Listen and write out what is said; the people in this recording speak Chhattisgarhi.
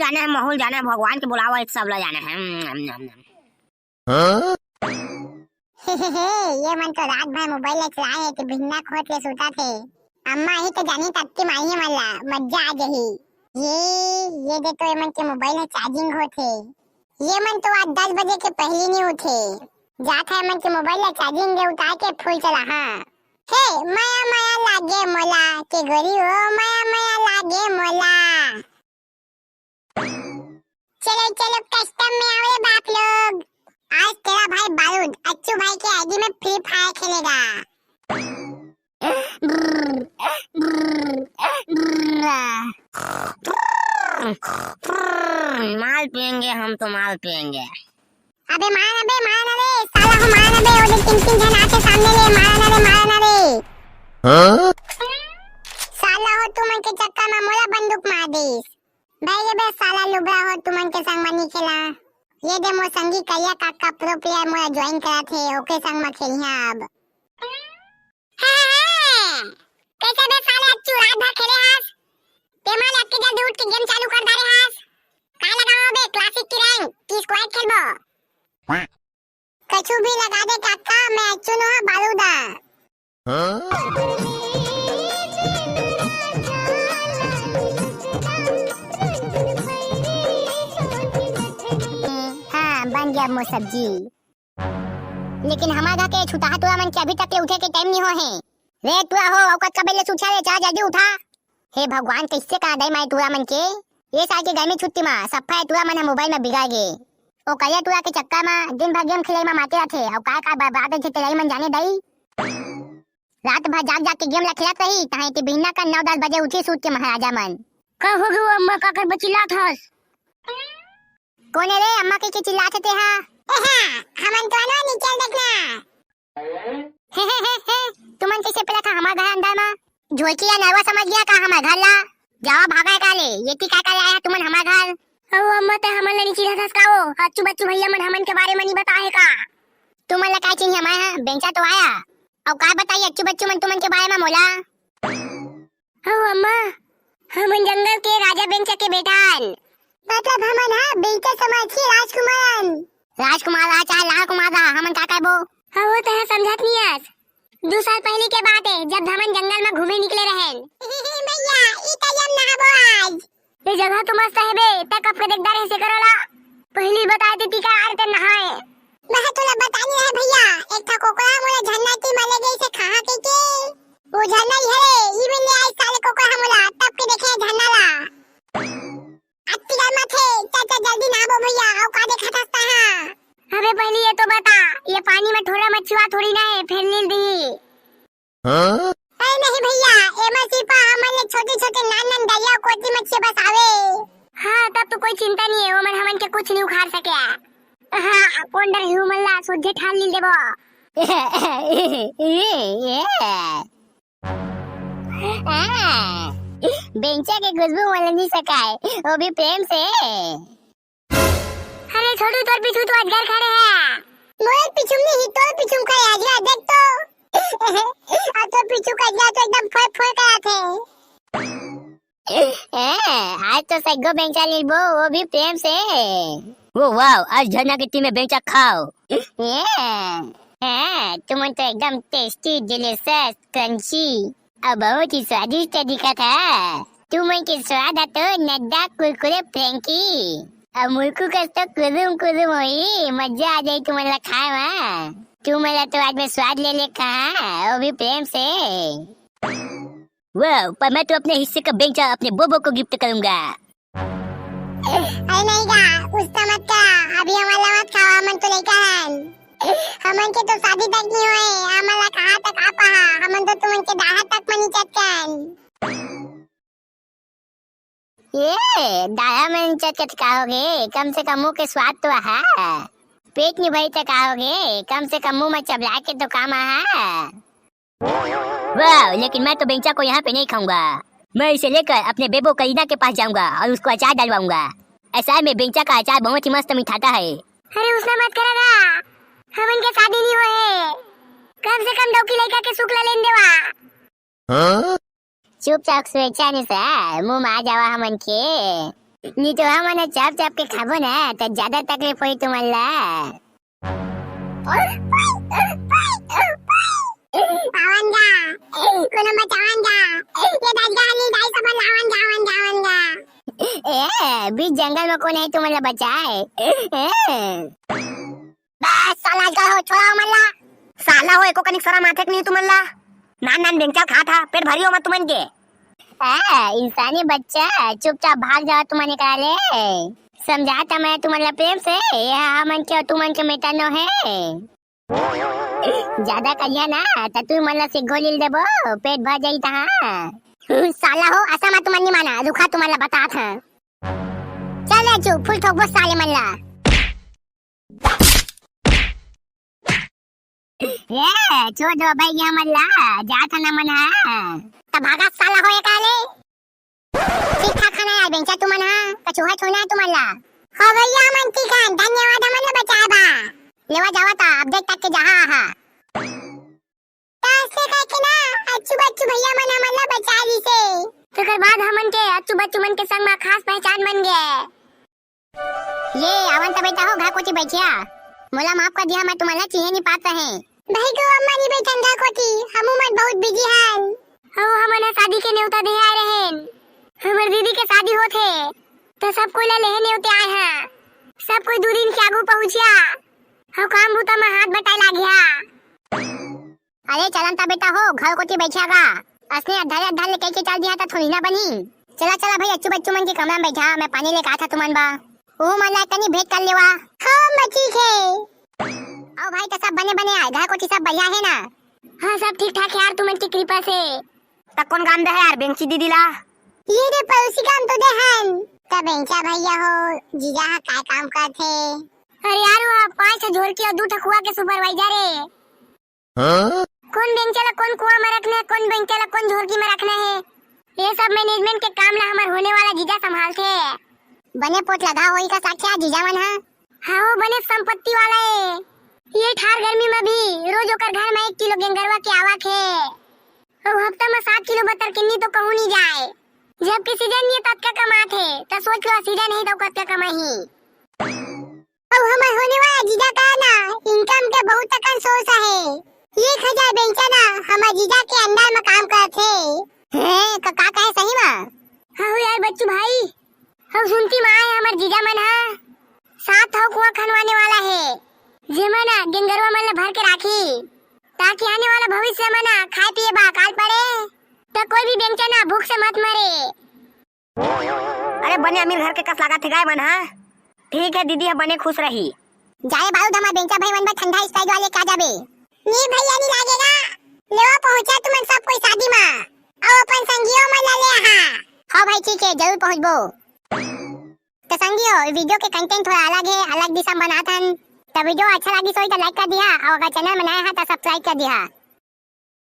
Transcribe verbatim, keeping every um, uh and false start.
जाने हे, महूं ल जाने हे, भगवान के बुलावा हे, सब ला जाने हे। हम्म, हम्म, हम्म, हम्म। हाँ? हे, हे, हे, ये मन तो रात भर मोबाइल ला चलाए हे, ते बिहनिया होत ले सुतत हे। अम्मा आही त जानी तब ते मारी हे मन ला, मजा आ जाही। ये, ये दे तो ये मन के मोबाइल ह चार्जिंग होत हे। ये मन तो आज दस बजे के पहिली नइ उठे। जात हे ये मन के मोबाइल ला चार्जिंग ले उतार के फुल चलाहां। हे, मया मया लागे मोला, के गोरी ओ मया मया लागे मोला। चलो, चलो, कस्टम में आओ रे बाप लोग। आज तेरा भाई बारूद अच्छू भाई के आईडी में फ्री फायर खेलेगा। माल पियेंगे हम तो, माल पियेंगे। अबे मार, अबे मार, अबे साला हो मार, अबे वो दे तीन तीन झन आथे सामने ले, मार ना रे, मार ना रे। हाँ? साला हो तुमन के चक्कर में मोला बंदूक मार दिस। भाई ये बे साला लुबरा हो तुमन के संग में नी खेला। ये दे मोर संगी करिया काका प्रो प्लेयर मोला ज्वाइन करा थे, ओके संग में खेलिया अब। हाँ, हाँ, हाँ। कैसे बे साले अच्छू रात भर खेले हस? ते मन अतके जल्दी उठ के गेम चालू कर डारे हस। काय लगाओ बे क्लासिक की रैंक की स्क्वाड खेलबो? कछु भी लगा दे काका, मैं अच्छू नो हा बारूद हा। हाँ? हाँ, बन गया मोर सब्जी। लेकिन हमर घर के छुटहा टूरा मन के अभी तक ले उठे के टाइम नहीं हो हे। रे टूरा हो, अउ कतका बेर ले सुतहा रे, चल जल्दी उठा। हे भगवान, कइसे का दई मारे टूरा मन के। ये साल के गर्मी छुट्टी मा सफा ये टूरा मन ह मोबाइल मा बिगड़ गे। ओ करिया टूरा के चक्कर मा दिन भर गेम खेले मा माते रथे, अउ काय काय बर्बाद होथे तेला ही मन जाने दई। रात भर जाग जाग के गेम ला खेलत रही, तहां एती बिहनिया का नौ दस बजे उठी सूत के महाराजा मन। का हो गे अम्मा, काकर बर चिल्लात हस? कोन ए रे अम्मा कहिके चिल्लात हे तेहा? ए हा, हमन तो अनवा नी चल देखना। हे, हे, हे, हे, तुमन कइसे पेलत हा हमर घर अंदर मा? झोइकी या नरवा समझ गया का हमर घर ला? जावा भागा का ले, एती काय करे आया तुमन हमर घर? अउ अम्मा ते हमन ला नी चिल्लात हस का ओ? अच्छू बच्चू भैया मन हमन के बारे मा नी बताए का? तुमन ला काय चिन्ही हमर हा? बेंचा तो आया। अउ काय बताई अच्छू बच्चू मन तुमन के बारे मा मोला? हव अम्मा, हमन जंगल के राजा बेंचा के बेटा हन। मतलब हमन ह बेंचा समाज के राजकुमार हन। राजकुमार ला चाहे लाल कुमार ला, हमन का करबो? हव, वो तैं समझत नी हस। दू साल पहली के बात हे, जब हमन जंगल में घूमे निकले रहेन। भैया, ई तरिया म नहाबो आज। ये जगह तो मस्त हे बे, तैं कब के देखदा रहे से करला। पहली बताए देती का यार तैं नहाए। मैं तोला बतानी रहे भैया, एक ठा कोकरा मोला झरना ती मले गई से खाहा कहिके। वो झरना ही हरे, ई में ले आए साले कोकरा मोला, तब के देखे झरना ला। अत्ती गरमाथे, चल चल जल्दी नहाबो भैया, अउ का देखत हस तैं हा? अबे पहली ये तो बता, ये पानी में ठोरा मछुआ थोड़ी ना हे, फेर लील दी। हाँ? अरे नहीं भैया, एमा सिर्फ हमन ले छोटे-छोटे नान-नान दरिया कोती मछली बस आवे। हाँ, तब तो कोई चिंता नहीं हे, ओमन हमन के कुछ नहीं उखाड़ सके। हाँ, कोन डरही ओमन ला, सोझे ठार लील देबो। हाँ, बेंचा के खुशबू मन ला नहीं सकाय, वो भी प्रेम से। अरे छोटू, तोर पीछू तो अजगर खड़े हे। मोर पीछू नहीं, तोर पीछू खड़े हे अजगर, देख तो। आ तोर पीछू का अजगर तो एकदम फोय फोय कराथे। ए, आज तो सग्गो बेंचा लीलबो, वो भी प्रेम से। वो वाओ, आज झरना के टीम में बेंचा खाओ। ए, ए, तुमन तो एकदम टेस्टी, डिलीशियस, क्रंची। अउ बहुत ही स्वादिष्ट दिखत हे। तुमन के स्वाद ह तो नड्डा कुरकुरे फ्रेंकी। अउ मुरकू कस तो कुरुम कुरुम होई, मजा आ जाई तुमन ला खाए मा। तुमन ला तो आज मैं स्वाद ले ले कहा, वो भी प्रेम से। वाह, पर मैं तो अपने हिस्से का बेंचा अपने बोबो को गिफ्ट करूंगा। अरे नहीं गा, उसका मत करा, अभी हमन ला मत खावा, हमन तो लइका हन। हमन के तो शादी तक नहीं होए, हमन ला कहाँ तक आ पहा, हमन तो तुमन के दाहा तक मनी चटकन। ये दाहा मनी चटकन का होगे, कम से कम मुंह के स्वाद तो आहा, पेट नहीं भरी तो का होगे, कम से कम मुंह में चबला के तो काम आहा। वाह, लेकिन मैं तो बेंचा को यहाँ पे नहीं खाऊंगा। मैं इसे लेकर अपने बेबो करीना के पास जाऊंगा और उसको अचार डलवाऊंगा। ऐसा है, मैं बेंचा का अचार बहुत ही मस्त मिठाता है। अरे उसने मत करा गा, हमन के शादी नहीं होए हे। कम से कम डौकी लइका के सुख ला लेन देवा। हाँ? चुपचाप स्वेच्छा अनुसार मुंह में आ जावा हमन के। नी तो हमन चाप चाप के खाबो ना, त ज्यादा तकलीफ होई तुमन ला। पावन गा, कोनो बचावन गा। ये दाई गा, नी दाई सब लावन गा, वन गा, वन गा। ए, बीच जंगल में कोन है तुमन ला बचाए? ए। बस साला, आज का हो, छोड़ा हमन ला। साला हो, एको कनिक सरम आथे कि नहीं तुमन ला? नान नान बेंगचा खात हा, पेट भरी हो मत तुमन के। ए, इंसानी बच्चा, चुपचाप भाग जाओ तुमन एकरा ले। समझात हा मैं तुमन ला प्रेम से, ये हमन के, तुमन के मेटा नो है। ज्यादा करिया ना, त तू मन ला सिग्गो लील देबो, पेट भर जाई तहाँ। साला हो, असा मा तुमन नी माना, रुखा तुमन ला बतात हा। चल राजू, फुल ठोकबो साले मन ला। ए, छोड़ दो भाई, ये मन ला, जात हा ना मन हा। त भागा साला हो एकरा ले। ठीक ठाक खाना यार बेंचा तुमन हा, कछुहा छोना है तुमन ला। हो भैया, हमन ठीक हन, धन्यवाद हमन ला बचाए बा। लेवा जावा ता, अब देख तक के जहाँ आहा। त अइसे करके ना, अच्छू बच्चू भैया मन हमन ला बचा लीसे। तेकर बाद हमन के अच्छू बच्चू मन के संग मा खास पहचान बन गे। ये, आवन त बेटा हो, घर कोती बइठिया। मोला माफ कर दिया, मैं तुमन ला चिन्हे नी पात रहें। भाई को अम्मा नी बइठन घर कोती, हमू मन बहुत busy हन। अउ हमन ह शादी के नेवता दे आए रहेन। हमर दीदी के शादी होत हे, त सब कोई ला लेहे नेवते आए हा। सब कोई दू दिन के आगू पहुंचिया। अउ काम बूता म हाथ बटाए लागिया। अरे चलन त बेटा हो, घर कोती बइठा गा। असने अधारे अधार ले कहि के चल दिया त थोड़ी ना बनी। चला चला भाई, अच्छू बच्चू मन के कमरा में बइठा, मैं पानी लेके आत हा तुमन बा। ओ मन ला तनी भेंट कर लेवा। हाँ अम्मा, ठीक है। अउ भाई, त सब बने बने आए, घर कोती सब बढ़िया है ना? हाँ, सब ठीक ठाक है यार, तुमन की कृपा से। त कोन गाम दे है यार बेंची दीदी ला? ये रे पड़ोसी गाम तो दे हन। त बेंचा भैया हो, जीजा हा काय काम करथे? अरे यार, वो पांच ठो झोरकी अउ दू ठो कुआ के supervisor है। हाँ? कोन बेंचा ला कोन कुआ में रखना है, कोन बेंचा ला कोन झोरकी में रखना है, ये सब management के काम ला हमर होने वाला जीजा संभालथे। बने पोट लगा होई का साख्या जीजा मन हा? हाँ, वो बने संपत्ति वाला है। ये ठार गर्मी में भी रोज ओकर घर में एक किलो गेंगरवा के आवक है। अउ हफ्ता में सात किलो बतर किन्नी तो कहूँ नहीं जाए। जबकि सीजन नहीं है, ततका कमात है, त सोच लो सीजन है तो कतका कमाही। अउ हमर होने वाला जीजा का ना income के बहुत अकन source है। एक हजार बेंचा ना हमर जीजा के under में काम करथे। हैं, का, का कहे सही मा? हाँ हो यार बच्चू भाई, हम सुनती मा आए हमर जीजा मन हा सात ठो कुआं खनवाने वाला है, जेमा ना गेंगरवा मन ला भर के राखी, ताकि आने वाला भविष्य में ना खाए पिए बा अकाल पड़े, त कोई भी बेंचा ना भूख से मत मरे। अरे बने अमीर घर के कस लागत हे गाय मन हा। ठीक है दीदी, ह बने खुश रही। जाए बारूद, हमर बेंचा भाई मन बर ठंडा Sprite वाले का जाबे। नी भैया नी लागेगा, लेवा पहुंचा तुमन सब कोई शादी मा, अउ अपन संगियो मन ला ले आहा। हाँ भाई ठीक है, जरूर पहुंचबो। त संगियो, video के content थोड़ा अलग है, अलग दिशा में बनात हन। त video अच्छा लागिस होई त like कर दिहा, अउ अगर channel में नया है त subscribe कर दिहा।